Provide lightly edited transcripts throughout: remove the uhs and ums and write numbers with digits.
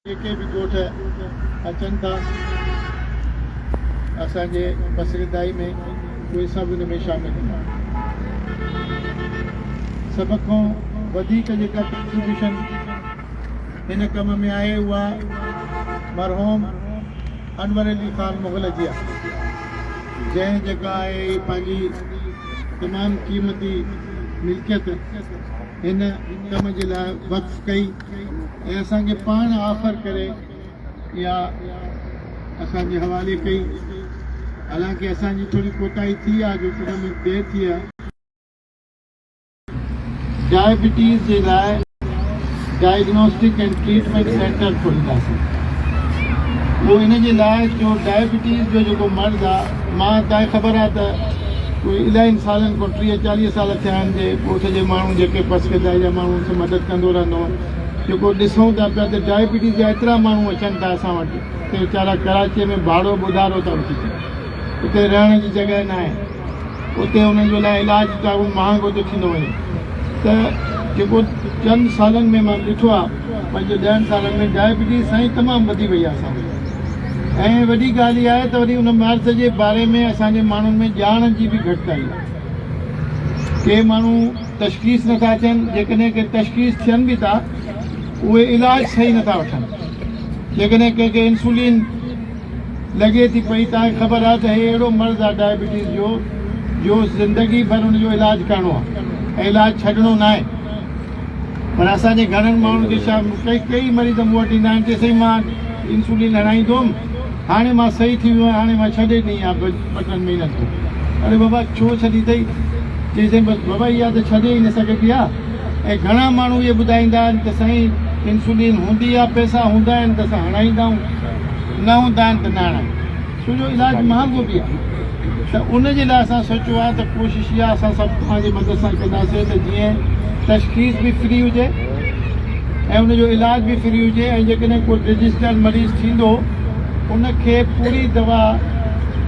جيڪي به ڳوٺ اچن ٿا اسان جي پسگردائي ۾ اهي سڀ ان ۾ شامل هوندا. سڀ کان وڌيڪ جيڪا ڪنٽريبيوشن هن ڪم ۾ آهي اها مرحوم انور علي خان مغل جي آهي جنهن جيڪا آهي پنهنجي تمام قيمتي ملڪيت هن ڪم جي لاء وقف ڪئي. ۽ اسان کي پاڻ آفر ڪري اها اسان جي حوالي ڪئي حالانڪه اسان جي ٿوري ڪوتاهي ٿي آ جو ان ۾ دير ٿي آ. ڊائبٽيز جي لاء ڊائگنوسٽڪ ۽ ٽريٽمينٽ سينٽر کولينداسين اهو ان جي لاء جو ڊائبٽيز جو جيڪو مرض آ مان تانکي خبر آ ته اهي الاهين سالن کان 30 40 سال ٿيا آهن جي ڳوٺ جي ماڻهو جيڪي پسگردائي جا ماڻهو ان کي مدد ڪندو رهندو هو جيڪو ڏسون ٿا پيا ته ڊائبٽيز جا ايترا ماڻهو اچن ٿا اسان وٽ ته ويچارا ڪراچيء ۾ ڀاڙو به اڌارو ٿا وٺي اچن اتي رهڻ جي جڳهه ناهي اتي انهن جو لاء علاج ڏاڍو مهانگو ٿو ٿيندو وڃي ته جيڪو چند سالن ۾ مان ڏٺو آهي پنج ڏهن سالن ۾ ڊائبٽيز سائين تمام وڌي وئي آهي اسان وٽ ۽ وڏي ڳالهه اها آهي ته وري ان مرض جي باري ۾ اسان جي ماڻهن ۾ ڄاڻ جي به گهٽتائي آهي. ڪي ماڻهو تشخيص نٿا ٿين، جيڪڏهن ڪي تشخيص ٿين به ٿا اهي علاج صحيح نٿا وٺن. جيڪڏهن ڪنهن کي انسولين لڳي ٿي پئي تان کي خبر آهي ته هي اهڙو مرض آهي ڊائبٽيز جو جو زندگي ڀر ان جو علاج ڪرڻو آهي ۽ علاج ڇڏڻو ناهي. پر اسان جي گهڻن ماڻهن کي ڇا ڪئي ڪئي مريض مون وٽ ايندا آهن چي سائين مان انسولين هڻائيندو هوم هاڻي مان صحيح ٿي ويو آهيان هاڻي مان ڇڏي ڏني آهي ٻه ٽن مهينن کان اڙي بابا ڇو ڇڏي اٿئي چي سائين بس بابا اها ته ڇڏي ئي نه سگهبي آهي ۽ گهڻا ماڻهو اهي ٻڌائيندا آهن ته سائين انسولين هوندي آهي پئسا هوندا آهن ته اسان هڻائيندا آهيون نه هوندا آهن ته نه هڻايون ڇو جو علاج مهانگو به آهي ته ان جي لاء اسان سوچيو آهي ته ڪوشش اها اسان سڀ توهان جي مدد سان ڪنداسين ته جيئن تشخيص به فري هجي ۽ ان جو علاج به فري هجي ۽ جيڪڏهن ڪو رجسٽرڊ مريض ٿيندو ان کي پوري دوا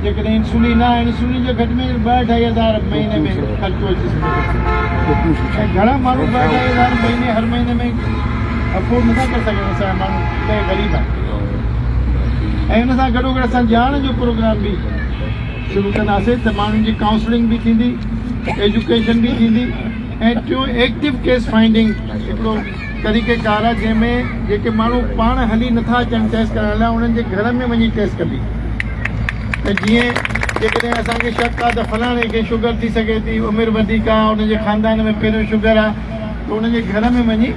جيڪڏهن انسولين آهي انسولين جو گهٽ ۾ گهٽ ٻه اڍائي هزار مهيني ۾ خرچو اچي سگهي ٿو ۽ گهڻا ماڻهو ٻه اڍائي هزار مهيني هر مهيني ۾ افورڊ نٿا ڪري سگهن اسان جا ماڻهو الاهي غريب آهن ۽ ان سان گڏوگڏ اسان ڄاڻ جو پروگرام به شروع ڪنداسين ته ماڻهن جي ڪائونسلنگ به ٿيندي، ايجوڪيشن به ٿيندي ۽ ٽيون ايڪٽو ڪيس فائنڊنگ هڪڙو طريقه ڪار آهي جنهن ۾ جيڪي ماڻهو پاڻ هلي نٿا اچن ٽيسٽ ڪرائڻ لاء انهن جي گهر ۾ وڃي ٽيسٽ ڪبي ته جيئن جيڪڏهن اسان کي شڪ آهي ته فلاڻي کي شگر ٿي سگهي ٿي عمر وڌيڪ آهي ان جي خاندان ۾ پهريون شگر آهي ته ان جي گهر ۾ وڃي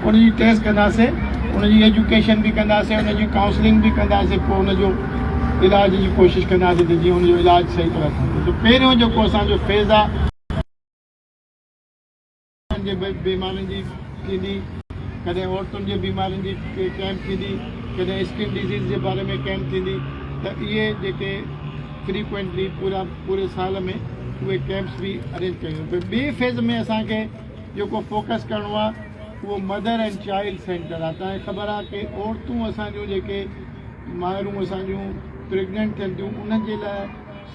ان جي ٽيسٽ ڪنداسين ان جي ايجوڪيشن به ڪنداسين ان جي ڪائونسلنگ به ڪنداسين پوء ان جو علاج جي ڪوشش ڪنداسين ته جيئن ان جو علاج صحيح طرح سان ٿئي. پهريون جيڪو اسان جو فيز آ. جي بيمارين جي ٿيندي، ڪڏهن عورتن جي بيمارين جي ڪئمپ ٿيندي، ڪڏهن اسڪن ڊزيز جي باري ۾ ڪئمپ ٿيندي ته اهي جيڪي فريڪوئنٽلي پورا پوري سال ۾ اهي ڪئمپس به ارينج ڪيون. ٻئي فيز ۾ اسان کي جيڪو فوڪس ڪرڻو آ اهو مدر اينڊ چائلڊ سينٽر آ. توهان کي خبر آ ڪي عورتون اسان جون جيڪي مائرون اسان جون پريگننٽ ٿين ٿيون انهن جي لاء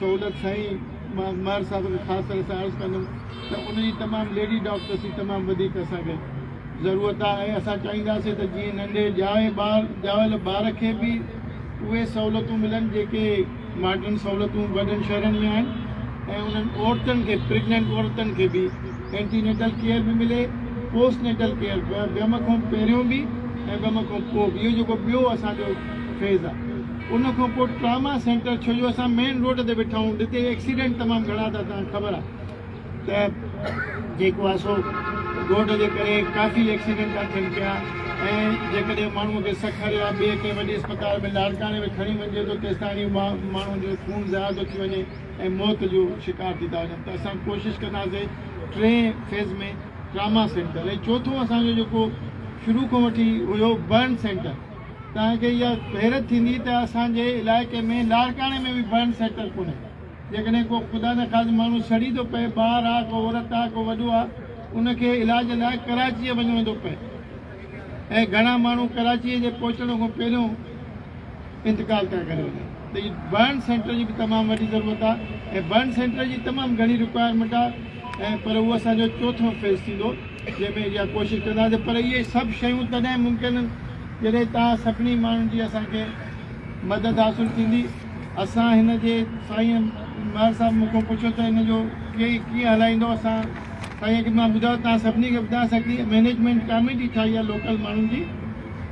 سهولت سائين مان مهر صاحب کي خاص طرح سان عرض ڪندم ته ان جي تمام ليڊي ڊاڪٽرس جي تمام وڌيڪ اسان کي ضرورت آهي ۽ اسان چاهينداسين ته جيئن ننڍي ڄائي ٻار ڄاول ٻار کي به اهي سهولتون ملن جيڪي ماڊرن سهولتون وڏن شهرن ۾ آهن ۽ انهن عورتن کي پريگننٽ عورتن کي به اينٽي نيٽل ڪيئر به ملي پوسٽ نيٽل ڪيئر ويم کان پهريون به ۽ ويم کان پوء به اهو جيڪو ٻيو اسان جو فيز آهي ان کان پوء ٽراما سينٽر ڇو جو اسان مين روڊ تي ويٺا آهيون هتي ايڪسيڊنٽ تمام گهڻا ٿا ٿين خبر آهي ته جيڪو آهي سو روڊ جي ڪري ڪافي ايڪسيڊنٽ ٿا ٿين پيا ۽ جيڪڏهن ماڻهو کي سکر يا ٻئي ڪنهن وڏي اسپتال ۾ لاڙڪاڻي ۾ کڻي وڃجي ٿو تيستائين ماڻهو جو خون ضايع ٿو ٿي وڃي ۽ موت جو شڪار ٿي ٿا وڃن ته اسان ڪوشش ڪنداسين ٽئين فيز ۾ ٽراما سينٽر ۽ چوٿون اسان جو جيڪو شروع کان وٺي هيو برن سينٽر توهان کي اها حيرت ٿيندي ته اسان جي علائقي ۾ لاڙڪاڻي ۾ به برن سينٽر ڪونهي جيڪڏهن ڪو خدا نخواست ماڻهو سڙي ٿو پئي ٻار آ ڪو عورت آ ڪو وڏو آ ان کي علاج لاء ڪراچيء وڃڻو ٿو پئي ۽ گهڻا ماڻهو ڪراچيء جي پهچڻ کان پهريون انتقال ٿا ڪري وڃن ته هي برن سينٽر جي به تمام وڏي ضرورت آهي ۽ برن سينٽر جي تمام گهڻي رڪوائرمينٽ آهي ۽ پر اهو اسان جو چوٿون فيز ٿيندو جنهن ۾ اها ڪوشش ڪنداسين پر اهي سڀ شيون تڏهن ممڪن آهن جڏهن توهان سڀني ماڻهن جي اسان کي مدد حاصل ٿيندي. اسان هن جي سائين مهر صاحب مون کان پڇيو ته ان جو ڪيئن هلائيندو اسان سائين کي مان ٻڌايو توهان سڀني کي ٻڌايان اسان هڪڙي مئنيجمينٽ ڪاميٽي ٺاهي آهي لوڪل ماڻهن جي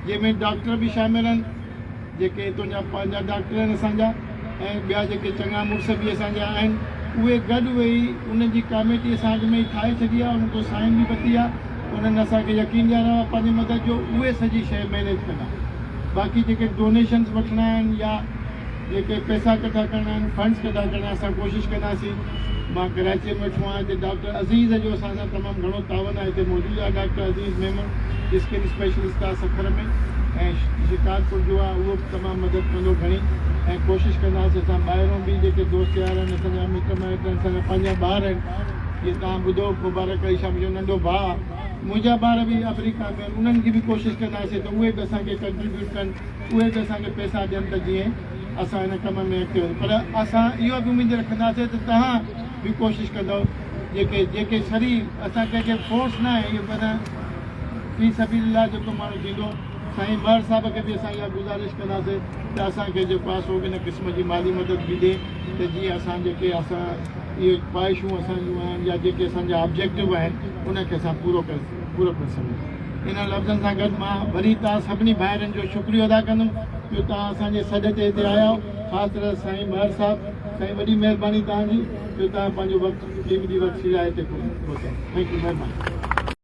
جنهن ۾ ڊاڪٽر به شامل آهن جيڪي هتون جا پنهنجا ڊاڪٽر آهن اسان جا ۽ ٻيا جيڪي چڱا مڙس به اسان جا آهن اهي گڏ ويهي انهن جي ڪاميٽي اسان اڳ ۾ ئي ٺاهي ڇڏي آهي انهن کان سائن به ورتي آهي انهن اسان کي يقين ڏياريو آهي پنهنجي مدد جو اهي سڄي شيء مئنيج ڪندا باقي جيڪي ڊونيشنز وٺڻا آهن يا جيڪي پئسا ڪٺا ڪرڻا آهن فنڊز ڪٺا ڪرڻا آهن اسان ڪوشش ڪنداسين مان ڪراچيء ۾ ويٺو آهيان هتي ڊاڪٽر عزيز جو اسان سان تمام گهڻو تعاون آهي هتي موجود آهي ڊاڪٽر عزيز ميمڻ اسڪن اسپيشلسٽ آهي سکر ۾ ۽ شڪارپور جو آهي اهو به تمام مدد ڪندو گهڻي ۽ ڪوشش ڪنداسين اسان ٻاهرون به جيڪي دوست يار آهن اسان جا مٽ مائٽ آهن اسان جا پنهنجا ٻار آهن جيئن توهان ٻڌو مبارڪ علي شاهه منهنجو ننڍو ڀاء آهي منهنجا ٻار به آمريڪا ۾ آهن انهن کي به ڪوشش ڪنداسين ته اهي به اسان کي ڪنٽريبيوٽ ڪن اهي به اسان کي پئسا ڏين ته جيئن اسان هن ڪم ۾ اڳتي وڌون پر اسان اها به اميد رکنداسين ته توهان به ڪوشش ڪندؤ جيڪي جيڪي شرير اسان ڪنهن کي فورس نه آهي اهو پر في سبيل الله جيڪو ماڻهو ٿيندو سائين مهر صاحب کي به اسان اها گذارش ڪنداسين ته اسان کي جيڪو آهي سو ان قسم جي مالي مدد به ڏي ته جيئن اسان جيڪي اسان اهي خواهشون اسان جون آهن يا جيڪي اسان جا آبجيڪٽو آهن ان کي اسان پورو ڪري پورو ڪري سگهون انهن لفظن سان گڏ مان وري توهان سڀني ڀائرن جو شڪريو ادا ڪندم جو توهان اسان جي سڏ تي هتي آيا آهيو خاص طرح سائين مهر صاحب سائين وڏي مهرباني توهان جي جو توهان پنهنجو وقت قيمتي وقت سيڙائي هتي پهتا thank you مهرباني.